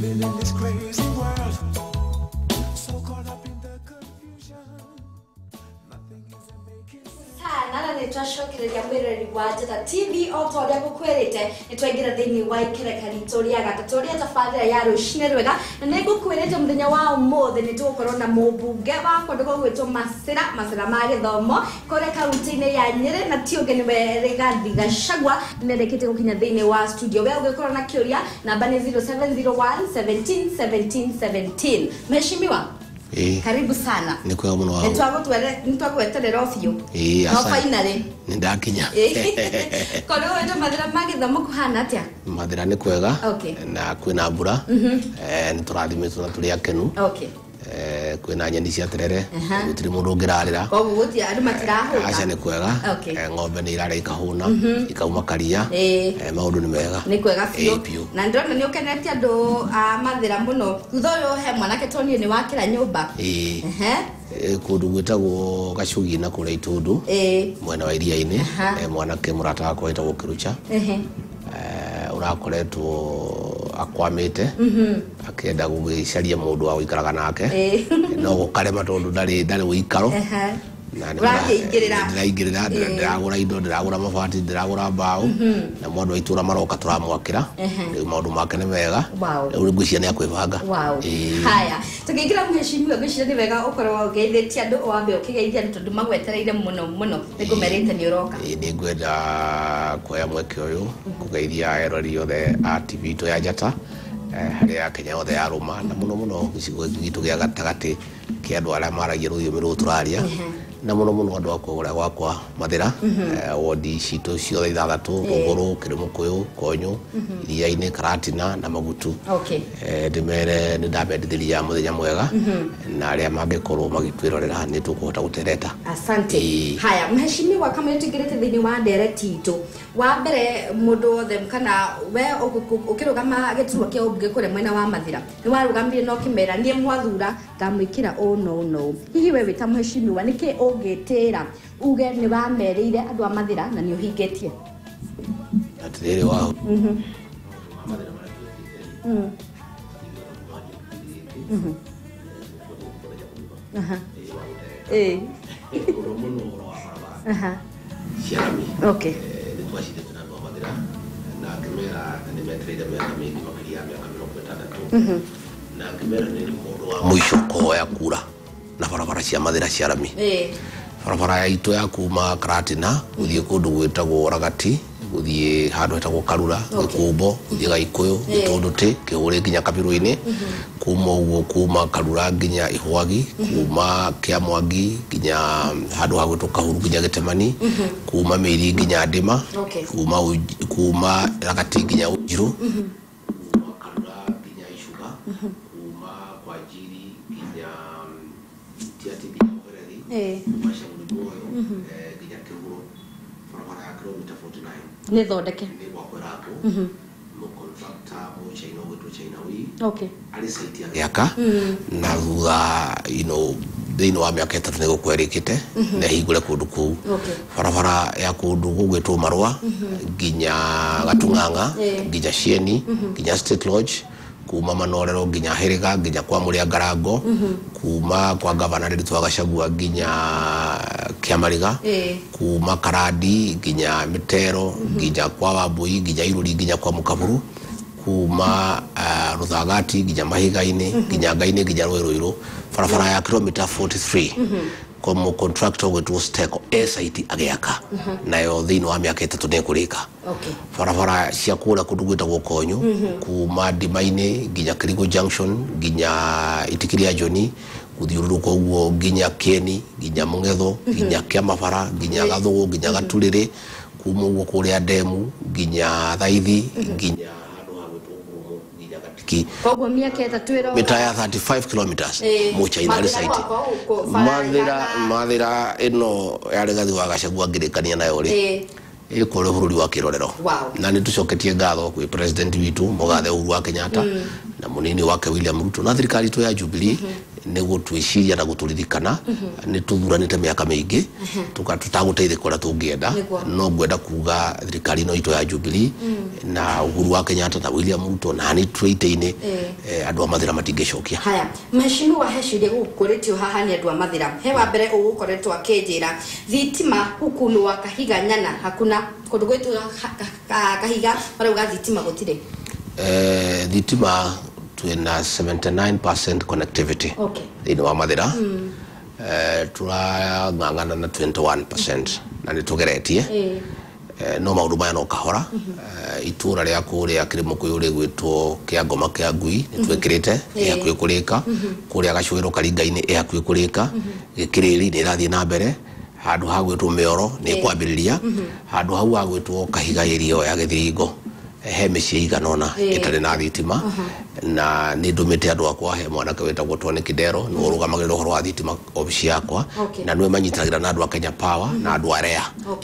Living in this crazy world, so caught up in the confusion. Nothing is making sense. Sana na nä twacokereria mwĩroreri wa Njata TV o ta ũrĩa ngũkwĩrĩte nĩ twaingĩra thĩinĩ wa ikereka ritũ rĩa gatatũ rĩa tabarĩra ya rũcinĩ rwega na nĩ ngũkwĩrĩte mũthenya wa ũmũthĩ nĩ tũgũkorwo na mũmbunge wa kũndũ gũgwĩtwo Masira Masira ma gĩthomo kũrĩa kaunti-inĩ ya Nyĩrĩ na ti ũngĩ nĩwe Rigathi Gachagua nĩarĩkĩtie gũkinya thĩinĩ wa studio. We ũngĩkorwo na kĩũria namba nĩ 0701 17 17 17. Mheshimiwa, Ĩĩ. karibu sana. Nĩ kwega mũno wa Nĩtwagweterera o biũ. Ĩĩ, no asante. Finally. Nĩ ndakinya. Korwo wetwo Mathira ma gĩthomo kũhana atĩa? Mathira nĩ kwega na kwĩna mbura. Nĩ tũrathimĩtwo na tũrĩ akenu. Kwĩna nyeni cia terere, gũtirĩ mũndũ ũngĩrarĩra. Koguo gũtirĩ andũ matirahũta. Aca, nĩ kwega. Ng'ombe nĩ irarĩa ikahũna, ikauma karia. Maũndũ nĩ mega. Nĩ kwega biũ. Ĩĩ, biũ. Na ndĩrona nĩ ũkenetie andũ a Mathira mũno thutha ũyũ he mwanake tonire nĩ wakĩra nyũmba. Ĩĩ. Kũndũ gwĩtagwo Gacugi na kũrĩa Itũndũ, mwena wa iria-inĩ. Mwanake mũrata wakwa wĩtagwo Kĩrucha, ũrakoretwo akwamĩte akĩenda gũgĩcaria mũndũ wa gũikaraga nake, no gũkarema tondũ ndarĩ ũikaro. Na nĩ Ũrakĩingĩrĩra. Ndĩraingĩrĩra, ndĩragũra indo, ndĩragũra mabati, ndĩragũra mbaũ, na andũ a itũra maroka tũramwakĩra. Rĩu maũndũ make nĩ mega. Rĩu ngwĩciria nĩ akwĩbanga. Wow. Haya, tũkĩingĩra mheshimiwa, ngwĩciria nĩ wega ũkorwo ũgeithĩtie andũ, wambe ũkĩgeithia andũ tondũ magwetereire mũno mũno, nĩ ngũmerĩte nĩ ũroka. Ĩĩ, nĩ ngwenda kuoya mweke ũyũ kũgeithia eroreri othe a TV itũ ya Njata, harĩa Kenya yothe yarũma, na mũno mũno gĩcigo gĩkĩ gitũ gĩa gatagatĩ kĩa andũ arĩa maragia rũthiomi rũrũ tũraria, na mũno mũno andũ a kũrĩa gwakwa Mathĩra, wodi citũ ciothe ithathatũ, Rũgũrũ, Kĩrĩmũkũyũ, Konyũ, Iria-inĩ, Karatina na Magutu. Ndĩmere nĩ ndamendithĩria mũthenya mwega, na arĩa mangĩkorwo magĩtwĩrorera nĩ tũkũhota gũtereta. Asante. Ĩĩ. Haya mheshimiwa, kama tũingĩrĩte thĩinĩ wa ndereti itũ, wa mbere mũndũ wothe kana we ũkĩrũgama gĩturwa kĩa ũmbunge kũrĩa mwena wa Mathira nĩ warũgamire na ũkĩmera niĩ mwathura ndamwĩkĩra ũũ na ũũ na ũũ. Hihi we wĩ ta mheshimiwa nĩkĩ ũngĩtĩra uge nĩ wamerĩire andũ a Mathira na nĩ ũhingĩtie? Atĩrĩrĩ wa mũno mũno ũhoro wa barabara cia rami. Nĩ twacindĩte na andũ a Mathĩra na ngĩmera nĩ metereire mĩaka mĩingĩ, makĩria ya mĩaka 60, na ngĩmera nĩ mũndũ wa mũico kũhoya kura na barabara cia Mathĩra cia rami. Barabara ya itũ ya kuma Karatina gũthiĩ kũndũ gwĩtagwo Ragati, gũthiĩ handũ hetagwo Karura, Gĩkũmbo, gũthiĩ Gaikũyũ, Gĩtũndũtĩ, Kĩhũrĩ nginya Kabirũ-inĩ, kuma ũguo kuma Karura nginya Ihwagi, kuma Kĩamwangi nginya handũ hagwĩtwo Kahuru nginya Gĩtemani, kuma Mĩiri nginya Ndĩma, kuma Ragati nginya Ũnjirũ, kuma Karura nginya Icuga, kuma kwa Njiri nginya Tiati nginya Mũberethi, kuma Shauri Moyo nginya Kĩhuro, barabara ya kilomita 49 Nĩ thondeke. Nĩ gwakwo ĩrakwo mũcontractor mũchaina ũgwĩtwo China Wii arĩ site agĩaka, na thutha thĩinĩ wa mĩaka 3 nĩ gũkorwo ĩrĩkĩte na ĩhingũre kũndũ kũu. Barabara ya kũndũ gũgwĩtwo Marũa nginya Gatung'ang'a, nginya Cieni nginya State Lodge, kuma Manorero nginya Hĩrĩga nginya kwa Mũrĩa Ngarango, kuma kwa gavana Ndiritu wa Gachagua nginya Kĩamariga, kuma Karandi nginya Mĩtero nginya kwa Wambui nginya Iruri nginya kwa Mũkaburu, kuma Rũthagati nginya Mahiga-inĩ nginya Ngai-inĩ nginya Rũĩ Rũirũ, barabara ya kilomita 43 kwa mu contractor gwĩtwo Steco e site agĩaka, nayo thĩinĩ wa mĩaka 3 nĩ ĩkũrĩka. Barabara cia kũrĩa kũndũ gwĩtagwo Konyo, kuma Ndima-inĩ nginya Kirigo Junction nginya Itikiria Joni, gũthiũrũrũka ũguo nginya Kieni nginya Mũng'etho nginya Kĩamabara nginya Gathũgũ nginya Gaturĩrĩ, kuma ũguo kũrĩa Ndemu nginya Thaithi nginya handũ hagwĩtwo Ngurumo nginya Gatiki. Koguo mĩaka 3 ĩroka. Mita ya 35 kilometers mũchaina arĩ Mathĩra site. gwakwa gũkũ, bara Mathĩra Mathĩra ĩno ya Rigathi wa Gachagua ngĩrĩkania nayo rĩ, ĩkũrĩ bũrũri wa kĩrorero. Na nĩ tũcoketie ngatho kwĩ president witũ mũgathe Uhuru wa Kenyatta na mũnini wake William Ruto na thirikari itũ ya Jubilee nĩ gũtwĩciria na gũtũririkana. Nĩ tũthuranĩte mĩaka mĩingĩ tũtagũteithĩka ũrĩa tũngĩenda. No ngwenda kuga thirikari ĩno itũ ya Jubilee Na Uhuru wa Kenyatta na William Ruto na nĩ twĩte-inĩ andũ a Mathĩra matingĩcokia. Haya, mheshimiwa, he ciũria gũkũrĩtio haha nĩ andũ a Mathĩra. He wa mbere ũgũkoretwo akĩnjĩra thitima huku nĩ wa Kahiga nyana hakuna kũndũ gwĩtwo Kahiga marauga thitima gũtirĩ. Thitima twĩna 79% connectivity thĩinĩ wa Mathĩra. Turang'ang'ana na 21% na nĩ tũgeretie. No maũndũ maya no kahora. Itũra rĩa kũrĩa Kĩrĩmũkũyũ rĩgwĩtwo kĩa ngoma kĩa ngui nĩ twĩkĩrĩte ĩ hakuhĩ kũrĩka. Kũrĩa Gacũĩro Karinga-inĩ ĩ hakuhĩ kũrĩka. Gĩkĩrĩri nĩ ĩrathiĩ na mbere. Handũ ha gwĩtwo Mĩoro nĩ ĩkwambĩrĩria. Handũ hau ha gwĩtwo Kahiga area ya Gĩthiringo he mĩciĩ igana ũna ĩtarĩ na thitima. Na nĩ ndũmĩte andũ akwa, he mwanake wĩtagwo Tony Kidero nĩwe ũrũgamagĩrĩra ũhoro wa thitima obici yakwa. Na nĩwe manyitagĩra na andũ a Kenya Power na andũ a REA.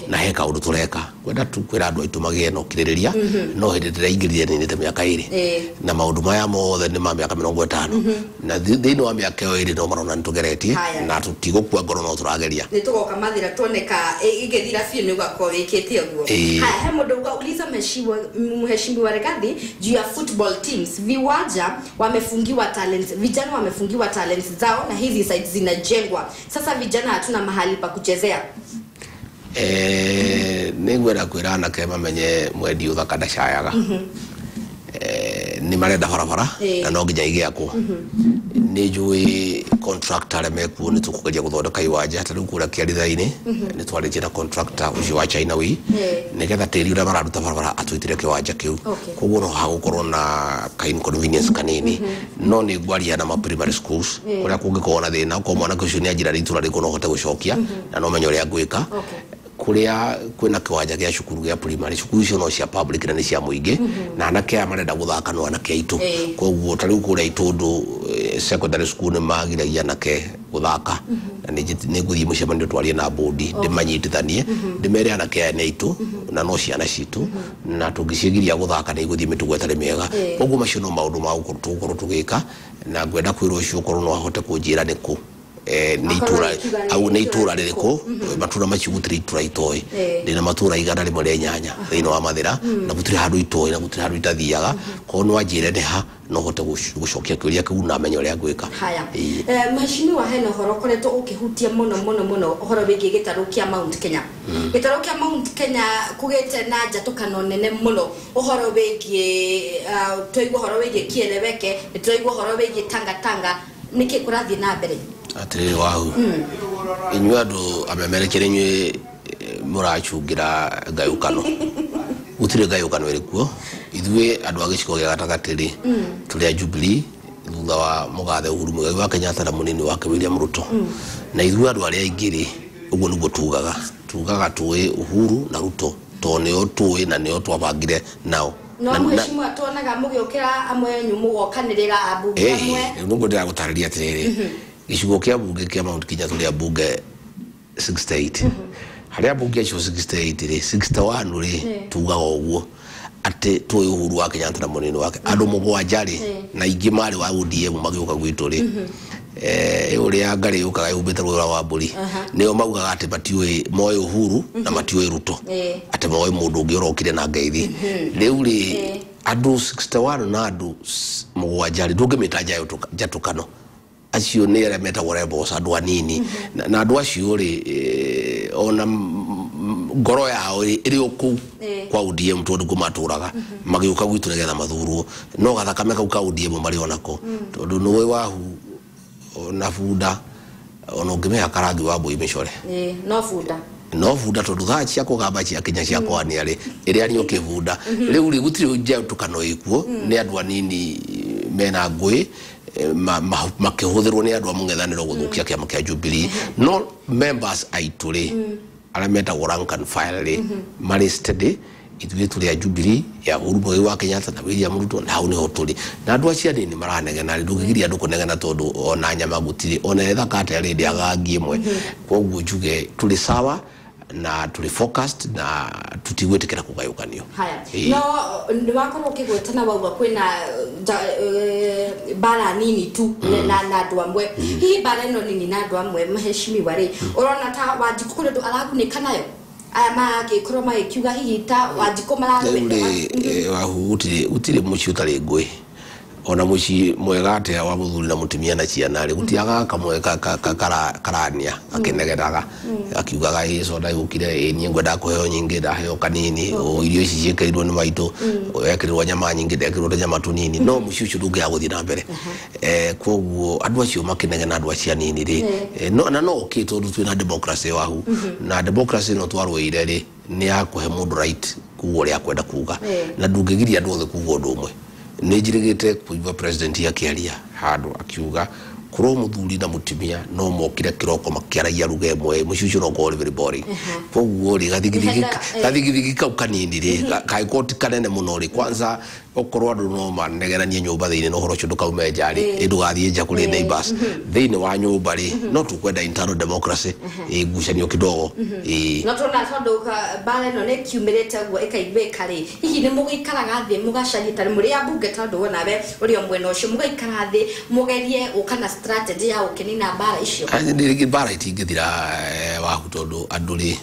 Na he kaũndũ tũreka kwenda tu kwĩra andũ aitũ magĩe na ũkirĩrĩria. No hĩndĩ ndĩraingĩrire ninĩte mĩaka 2 na maũndũ maya mothe nĩ ma mĩaka 50 na thĩinĩ wa mĩaka ĩyo 2 no marona nĩ tũgeretie na tũtigũkua ngoro no tũrageria. Nĩ tũgoka Mathĩra tuoneka ĩgĩthira biũ nĩ ũgakorwo wĩkĩte ũguo. Haya, he mũndũ uga uliza mheshimiwa Rigathi juu ya football teams viwanja wamefungiwa talents, vijana wamefungiwa talents zao na hizi sites zinajengwa sasa, vijana hatuna mahali pa kuchezea. Nĩngwenda kwĩra anake mamenye mwendi ũthaka ndacayaga. Nĩ marenda barabara na no nginya igĩakwo. Nĩ njũĩ contractor arĩa mekuo nĩ tũkũgeria gũthondeka iwanja ta rĩu kũrĩa Kĩaritha-inĩ nĩ twarĩtie na contractor ũcio wa China Wii nĩgetha tĩri ũrĩa mararuta barabara atwĩtĩre kĩwanja kĩu. Koguo no hagũkorwo na ka inconvenience kanini. No nĩ ngwaria na ma primary schools kũrĩa kũngĩkorwo na thĩna okorwo mwanake ũcio nĩ anjĩra rĩ itũra rĩkũ no hote gũcokia na no menye ũrĩa ngwĩka. Kũrĩa kwĩna kĩwanja gĩa cukuru gĩa primary, cukuru icio no cia public na nĩ cia mũingĩ na anake aya marenda gũthaka no anake aitũ. Koguo ta rĩu kũrĩa Itũndũ secondary school nĩ magiragia anake gũthaka na nĩ ngũthiĩ mũcemanio twarie na bodi ndĩmanyitithanie ndĩmere anake aya nĩ aitũ na no ciana citũ na tũngĩcigiria gũthaka nĩ igũthiĩ mĩtugo ĩtarĩ mĩega. Koguo macio no maũndũ ma tũgũkorwo tũgĩka na ngwenda kwĩrwo ũcio ũkorwo no ahote kũnjĩra nĩkũ nĩ itũra au nĩ itũra rĩrĩkũ. Matũra macio gũtirĩ itũra itoĩ, ndĩna matũra 108 thĩinĩ wa Mathĩra na gũtirĩ handũ itoĩ na gũtirĩ handũ itathiaga. Koguo no anjĩre nĩ ha no hote gũcokia kĩũria kĩu na menye ũrĩa ngwĩka. Haya, mheshimiwa, hena ũhoro ũkoretwo ũkĩhutia mũno mũno mũno ũhoro wĩgiĩ gĩtarũ kĩa Mount Kenya. Gĩtarũ kĩa Mount Kenya kũgĩte na njatũkano nene mũno ũhoro wĩgiĩ twaigua ũhoro wĩgiĩ Kieleweke, twaigua ũhoro wĩgiĩ Tanga Tanga, nĩkĩ kũrathiĩ na mbere? Atĩrĩrĩ wahu, inyuĩ andũ amemerekere inyuĩ mũracungĩra ngayũkano, gũtirĩ ngayũkano ĩrĩ kuo. Ithuĩ andũ a gĩcigo gĩa gatagatĩ rĩ tũrĩ a Jubilee thutha wa mũgathe Uhuru Muigai wa Kenyatta na mũnini wake William Ruto. Na ithuĩ andũ arĩa aingĩ rĩ ũguo nĩguo tugaga, tugaga tũĩ Uhuru na Ruto tondũ nĩo tũĩ na nĩo twabangire nao. No mheshimiwa, tuonaga mũgĩũkĩra amwe anyu mũgokanĩrĩra ambunge amwe. Nĩguo ndĩragũtarĩria atĩrĩrĩ, gĩcigo kĩa mbunge kĩa Mount Kenya tũrĩ ambunge 68. Harĩa ambunge acio 68 rĩ 61 rĩ tugaga ũguo atĩ tũĩ Uhuru wa Kenyatta na mũnini wake. Andũ 7 rĩ na ingĩ marĩ wa ODM magĩũka gwitũ rĩ ũrĩa ngarĩ yũkaga yũmbĩte rũra wa mbũri nĩo maugaga atĩ matiũĩ moĩ Uhuru na matiũĩ Ruto, atĩ moĩ mũndũ ũngĩ ũrokire na ngeithi. Rĩu rĩ andũ 61 na andũ 7 rĩ ndũngĩmĩta njatũkano, acio nĩ arĩa metagwo rebels, andũ anini na andũ acio rĩ ona ngoro yao ĩrĩ o kũu kwa ODM tondũ kũ matũraga magĩũka gwitũ nĩgetha mathurwo no gathakame kau ka ODM marĩ onako tondũ nĩũĩ wahu ona bunda ona ũngĩmĩhaka rangi wa mbũi mĩcore no bunda no bunda tondũ thaa cia kũgamba cia kinya cia kwania rĩ ĩrĩa nĩ ũkĩbunda. Rĩu rĩ gũtirĩ njatũkano ĩkuo, nĩ andũ anini mena ngũĩ makĩhũthĩrwo nĩ andũ a mũng'ethanĩro gũthũkia kĩama kĩa Jubilee. No members aitũ rĩ arĩa metagwo rank and file rĩ marĩ steady. Ithuĩ tũrĩ a Jubilee ya Uhuru Muigai wa Kenyatta na William Ruto na hau nĩho tũrĩ. Na andũ acio anini maranegena rĩ ndũngĩgiria andũ kũnegena tondũ ona nyama gũtirĩ ona ĩthaka atĩa rĩ ndĩagaga ngi ĩmwe. Koguo njuge tũrĩ sawa na tũrĩ focused na tũtigwĩtĩkĩra kũgayũkanio. Haya, no nĩ wakorwo ũkĩgweta na wauga kwĩna bara nini tu na andũ amwe. Hihi bara ĩno nini na andũ amwe mheshimiwa rĩ ũrona ta Wanjikũ kũrĩ ũndũ aragunĩka nayo? Aya magĩkorwo magĩkiuga hihi ta Wanjikũ mararĩ wahu gũtirĩ mũciĩ ũtarĩ ngũĩ ona mũciĩ mwega atĩa wa mũthuri na mũtumia na ciana rĩ gũtiagaga kamwe karania gakĩnegenaga gakiugaga ĩ soda yũkire ĩ niĩ ngwendaga kũheo nyingĩ ndaheo kanini irio ici ciĩkĩrirwo nĩ maitũ wekĩrirwo nyama nyingĩ ndekĩrirwo tũnyama tũnini no mũciĩ ũcio ndũngĩaga gũthiĩ na mbere koguo andũ acio makĩnegena andũ acio anini rĩ na no okay tondũ twĩna democracy wahu na democracy ĩno twarũĩire rĩ nĩ ya kũhe mũndũ right kuga ũrĩa akwenda kuga na ndũngĩgiria andũ othe kuga ũndũ ũmwe. Nĩ njirĩgĩte kũigua president akĩaria handũ akiuga korwo mũthuri na mũtumia no mokire kĩroko makĩaragia ruga ĩmwe mũciĩ ũcio no ũkorwo ũrĩ very boring. Koguo rĩ gathigithigi kau kanini rĩ kangĩkorwo ti kanene mũno rĩ kwanza okorwo andũ no manegenanie nyũmba thĩinĩ na ũhoro ũcio ndũkaume nja rĩ ndũgathiĩ nja kũrĩ neighbors thĩinĩ wa nyũmba rĩ no tũkwenda internal democracy ngucanio kidogo. No tuona tondũ mbara ĩno nĩ ĩkiumĩrĩte ũguo ĩkaiguĩka rĩ hihi nĩ mũgĩikaraga thĩ mũgacaria ta mũrĩ a mbunge tondũ we nawe ũrĩ o mwena ũcio mũgaikara thĩ mũgerie gũka na strategy ya gũkĩnina mbara icio? Mbara itingĩthira wahu tondũ andũ rĩ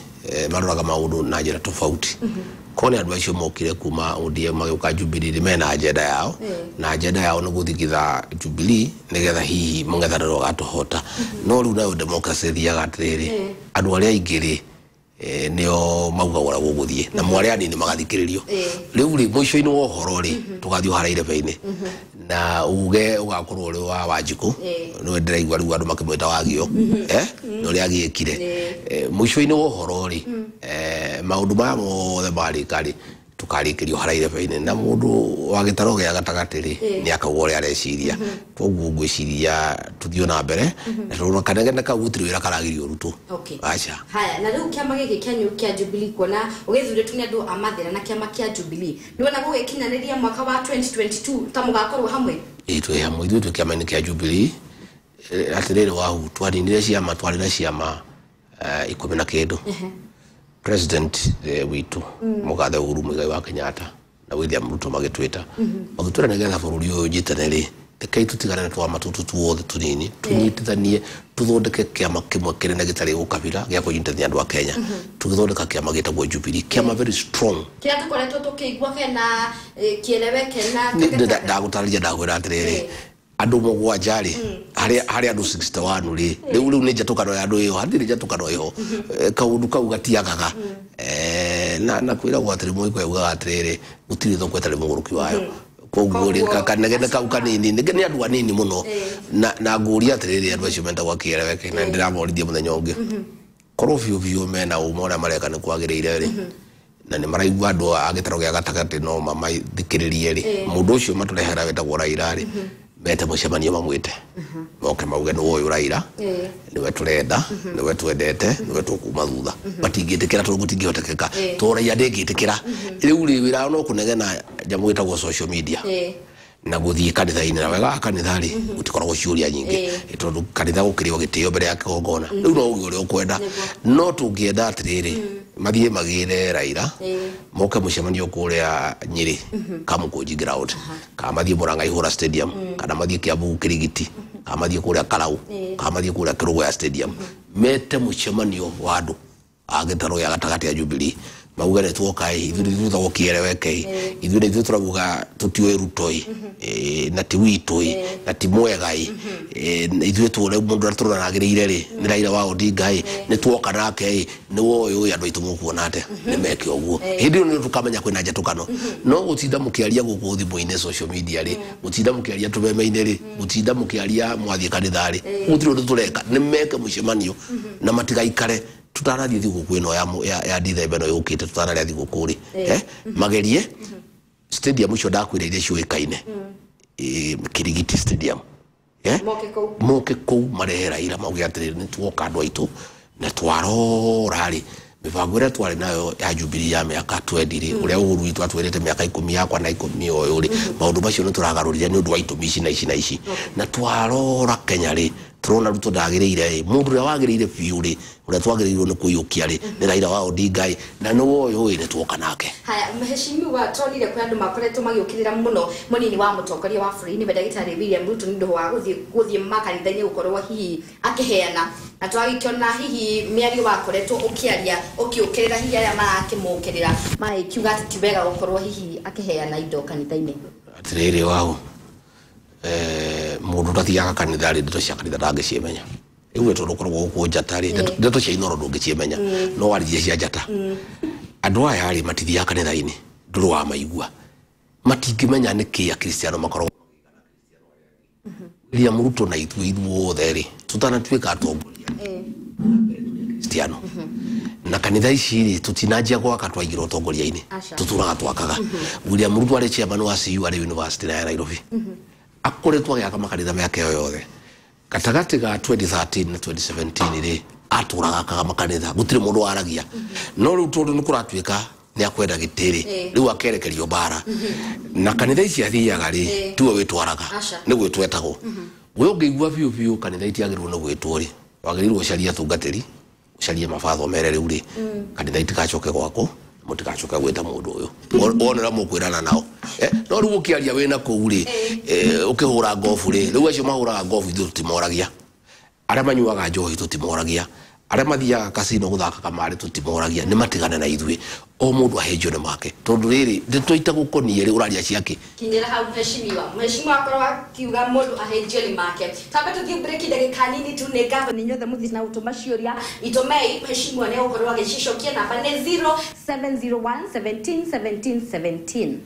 maroraga maũndũ na njĩra tofauti. Kone andũ acio mokire kuma ODM magĩũka Jubilee mena agenda yao na agenda yao nĩ gũthigitha Jubilee nĩgetha hihi mũng'ethanĩro ũgatũhota no rĩu nayo democracy ĩthiaga atĩrĩrĩ andũ arĩa aingĩ rĩ nĩo maugaga ũrĩa gũgũthiĩ na mwarĩa anini magathikĩrĩrio rĩu rĩ mũico-inĩ wa ũhoro rĩ tũgathiĩ harĩa irebe-inĩ na uge ũgakorwo ũrĩ wa Wanjikũ nĩwe ndĩraigua rĩu andũ makĩmwĩta Wagio na ũrĩa agĩkire mũico-inĩ wa ũhoro rĩ maũndũ maya mothe marĩka rĩ tũkarĩkĩrio harĩa irebe-inĩ na mũndũ wa gĩtaro gĩa gatagatĩ rĩ nĩ akauga ũrĩa areciria. Koguo ngwĩciria tũthiĩ na mbere na tũrona kanegene kau gũtirĩ wĩra karagirio ũrutwo. Aca. Haya, na rĩu kĩama gĩkĩ kĩanyu kĩa Jubilee kuona ũgĩthurĩtwo nĩ andũ a Mathĩra na kĩama kĩa Jubilee nĩwona gũgĩkinyanĩria mwaka wa 2022 ta mũgakorwo hamwe? Ĩĩ twĩ hamwe ithuĩ twĩ kĩama-inĩ kĩa Jubilee. Atĩrĩrĩ wahu twaninire ciama twarĩ na ciama 10 na kĩndũ. President witũ mũgathe Uhuru Muigai wa Kenyatta na William Ruto magĩtwĩta magĩtwĩra nĩgetha bũrũri ũyũ ũnyitane rĩ rekei tũtigane na twama tũtũ tuothe tũnini tũnyitithanie tũthondeke kĩama kĩmwe kĩnene gĩtarĩ ũkabira gĩa kũnyitithania andũ a Kenya. Tũgĩthondeka kĩama gĩtagwo Jubilee, kĩama very strong kĩrĩa tũkoretwo tũkĩigua kena kĩeleweke na ndagũtarĩria ndakwĩra atĩrĩrĩ andũ mũgwanja rĩ harĩ andũ 61 rĩ rĩu rĩu nĩ njatũkano ya andũ ĩyo hatirĩ njatũkano ĩho kaũndũ kau gatiagaga na kwĩragwo atĩrĩ mũgĩkũyũ augaga atĩrĩrĩ gũtirĩ thoko ĩtarĩ mũgũrũki wayo. Koguo rĩ kanegene kau kanini nĩ andũ anini mũno na ngũria atĩrĩrĩ andũ acio mendagwo kĩeleweke na ndĩramorithia mũthenya ũngĩ korwo biũ biũ mena ũma ũrĩa mareka nĩ kwagĩrĩire rĩ na nĩ maraigua andũ a gĩtaro gĩa gatagatĩ no mamathikĩrĩrie rĩ mũndũ ũcio matũrehera wetagwo Raila rĩ mete mũcemanio mamwĩte moke mauge nĩ ũyũ Raila nĩwe tũrenda nĩwe twendete nĩwe tũkuma thutha matingĩtĩkĩra tondũ gũtingĩhotekeka tondũ raia ndĩngĩtĩkĩra rĩu rĩ wĩra no kũnegena nyamũ ĩtagwo social media na gũthiĩ kanitha-inĩ na wega wa kanitha rĩ gũtikoragwo ciũria nyingĩ tondũ kanitha gũkĩrĩo gĩtĩo mbere ya kĩgongona rĩu no uge ũrĩa ũkwenda no tũngĩenda atĩrĩrĩ mathiĩ magĩre Raila moke mũcemanio kũrĩa Nyĩrĩ Kamũkũnji ground kana mathiĩ Murang'a Ihũra stadium kana mathiĩ Kiambu Kĩrigiti kana mathiĩ kũrĩa Karau kana mathiĩ kũrĩa Kĩrũgũya stadium mete mũcemanio wa andũ a gĩtarũ gĩa gatagatĩ ya Jubilee mauge nĩ tuoka ĩ ithuĩ nĩ ithuĩ kĩeleweke ĩ ithuĩ nĩ ithuĩ tũrauga tũtiũĩ Ruto ĩ na ti witũ ĩ na ti mwega ĩ ithuĩ tuone mũndũ ũrĩa tũrona agĩrĩire rĩ nĩ Raila wa Odinga ĩ nĩ tuoka nake ĩ nĩ woyũ ĩ andũ aitũ mũkuona atĩa nĩ meke ũguo hĩndĩ ĩyo nĩ tũkamenya kwĩna njatũkano no gũtinda mũkĩaria gũkũ thimũ-inĩ social media rĩ gũtinda mũkĩaria tũmeme-inĩ rĩ gũtinda mũkĩaria mwathiĩ kanitha rĩ gũtirĩ ũndũ tũreka nĩ meke mũcemanio na matigaikare tũtanathiĩ thigũkũ ĩno ya Dithemba ĩno yũkĩte tũtanarĩa thigũkũ rĩ magerie stadium icio ndakwĩra iria ciũĩkaine Kirigiti stadium moke kũu marehe Raila mauge atĩrĩrĩ nĩ tuoka andũ aitũ na twarora rĩ mĩbango ĩrĩa twarĩ nayo ya Jubilee ya mĩaka 20 rĩ ũrĩa Uhuru witũ atwĩrĩte mĩaka 10 yakwa na 10 ũyũ rĩ maũndũ macio nĩ tũragarũrire nĩ ũndũ wa itũmi ici na ici na ici na twarora Kenya rĩ Turona Ruto ndagĩrĩire ĩ, mũndũ ũrĩa wagĩrĩire biũ rĩ, ũrĩa twagĩrĩirwo nĩ kũiyũkia rĩ, nĩ Raila wa Odinga ĩ, na nĩ woyũ ĩ, nĩ tuoka nake. Haya, mheshimiwa, twonire kwĩ andũ makoretwo magĩũkĩrĩra mũno mũnini wa mũtongoria wa bũrũri nĩwe ndagĩtarĩ William Ruto nĩ ũndũ wa gũthiĩ makanitha-inĩ gũkorwo hihi akĩheana, na twagĩkĩona hihi mĩario wakoretwo ũkĩaria ũkĩũkĩrĩra hihi arĩa marakĩmũkĩrĩra magĩkiuga atĩ ti wega gũkorwo hihi akĩheana indo kanitha-inĩ. Atĩrĩrĩ waũ, mũndũ ũtathiaga kanitha rĩ, ndeto cia kanitha ndangĩciĩmenya. Rĩu we tondũ ũkoragwo gũkũ njata rĩ, ndeto cia Inoro ndũngĩciĩmenya, no waririe cia njata. Andũ aya rĩ, matithiaga kanitha-inĩ, ndũrĩ wamaigua, matingĩmenya nĩkĩ akristiano makoragwo. William Ruto na ithuĩ ithuothe rĩ, tũtanatuĩka atongoria kristiano na kanitha ici rĩ, tũtinanjia gwaka twaingĩra ũtongoria-inĩ, tũtũraga twakaga. William Ruto arĩ chairman wa CU arĩ university ya Nairobi, akoretwo agĩaka makanitha mĩaka ĩyo yothe. Gatagatĩ ga 2013 na 2017 rĩ, atũraga akaga makanitha, gũtirĩ mũndũ waragia. No rĩu tondũ nĩ kũratuĩka nĩ akwenda gĩtĩ rĩ, rĩu akerekerio mbara na kanitha ici athiaga rĩ, tiwe wĩtwaraga, nĩ gwĩtwo etagwo. We ũngĩigua biũ biũ kanitha itiagĩrĩirwo nĩ gwĩtwo rĩ, wagĩrĩirwo ũcarie atungatĩri, ũcarie mabatho mere rĩu rĩ, kanitha itikacoke gwakwo, mũtigacoke gwĩta mũndũ ũyũ, wonera mũkwĩrana nao. No rĩu ũkĩaria wĩna kũu rĩ, ũkĩhũra ngobu rĩ, rĩu acio mahũraga ngobu ithuĩ tũtimoragia, arĩa manyuaga njohi tũtimoragia, arĩa mathiaga kasino gũthaka kamarĩ tũtimoragia, nĩ matigane na ithuĩ, o mũndũ ahenjio nĩ make, tondũ rĩrĩ ndeto itagũkoniĩ rĩ, ũraria ciake. Kinyĩra hau mheshimiwa, mheshimiwa akorwo akiuga mũndũ ahenjio nĩ make. Twambe tũthiĩ break ndagĩka nini tu, nĩ ngatho nĩ inyuothe mũthiĩ na gũtũma ciũria itũmei, mheshimiwa nĩ egũkorwo agĩcicokia. Namba nĩ 0701 17 17 17.